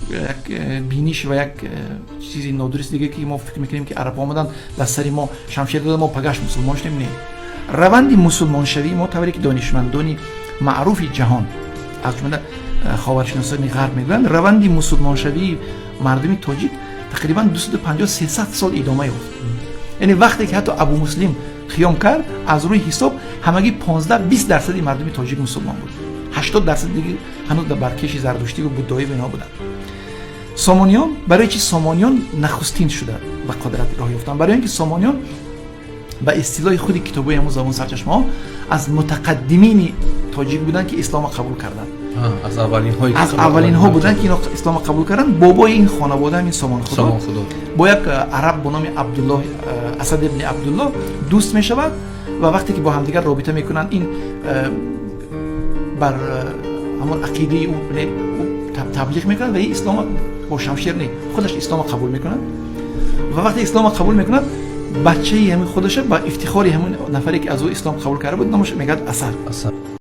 Як биниш ва як чизи нодуруст диге, ки мо фикр мекунем, ки арабҳо омаданд, дар сари мо шамшер доданд, мо пагаш мусулмон шудем. Не, раванди мусулмоншавии мо, тавре ки донишмандони маъруфи ҷаҳон, аз ҷумла ховаршиносони ғарб мегӯянд, раванди мусулмоншавии мардуми тоҷик тақрибан 250-300 сол идома ёфт. Яъне вақте ки ҳатто Абу Муслим қиём кард, аз рӯи ҳисоб ҳамагӣ 15-20 дарсади мардуми тоҷик мусулмон буд, 80% диги ҳанӯз дар баркеши зардуштиву буддоӣ ва инҳо буданд. Сомониён, барои чи сомониён нахустин шуда ба қудрат роҳ ёфтанд? Барои он ки сомониён, ба истилоҳи худи китобҳои ҳамон замон, сарчашмаҳо, аз мутақаддимини тоҷик буданд, ки исломо қабул карданд. Аз аввалинҳое. Аз аввалинҳо буданд, ки ино исломо қабул карданд. Бобои ин хонавода, ҳамин Сомонхудо, бо як араб бо номи Абдуллоҳ, Асад ибни Абдуллоҳ дӯст мешавад ва вақте ки бо ҳамдигар робита мекунанд, ин бар ҳамон ақидаи ӯ таблиғ мекунад ва ин исломо бо шамшер не, худаш исломо қабул мекунад. Ва вақте исломо қабул мекунад, бачаи ҳамин худаша ба ифтихори ҳамон нафаре, ки аз ӯ ислом қабул карда буд, номаш мегӯяд Асад.